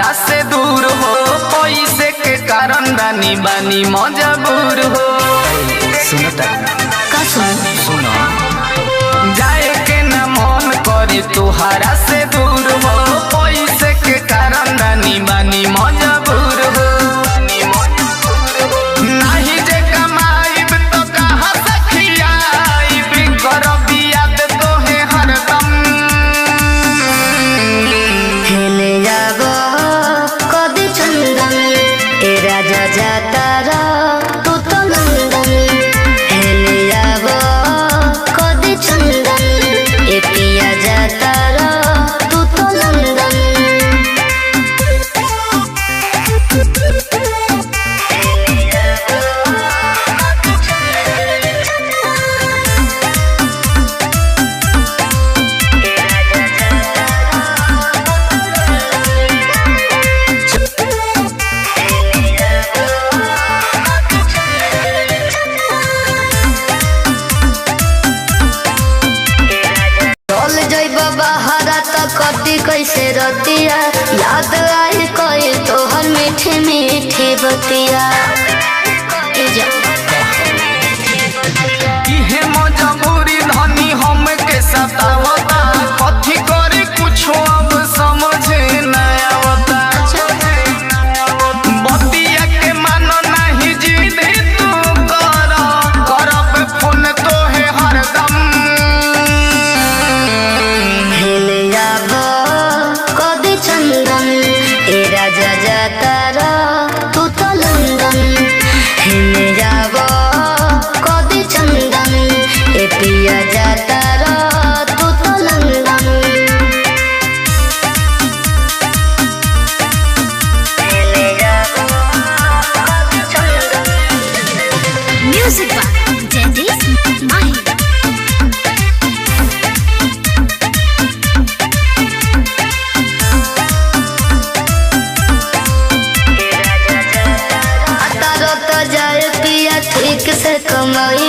तुहारा से दूर हो, पैसे के कारण रानी बानी मजबूर हो। सुनता का सुन? सुनो, जाए के न मन करे तुहारा से दूर हो, पैसे के कारण रानी बानी मजबूर हो। नाही जे कमाईब तो कहाँ से खियाईब, करब याद तोहे हरदम। हेले जाबो कदी चंदन, ए राजा जाता रा तू तो नंदन। हेले जाबो कदी चंदन, ए पिया जाता रा तू तो नंदन। चल जइब बहारा त कटी कैसे रतिया, याद आई कई तोहर मीठी मीठी बतिया। ए जा। इहे मजबूरी धनी हमके सतावता, कथी करे कुछो अब समझ न आवता। बतिया के मानो नाही जिद तू कर, करब फोन तोहे हरदम। हेले जाबो कदी चंदन, ए राजा जाता रा तू तो लंदन। हेले जाबो कदी चंदन, ए पिया जाता रा तू तो लंदन। हेले जाबो कदी चंदन। Music by Jaideep Mahi. तारो तो जाए पिया ठीक से कमाई।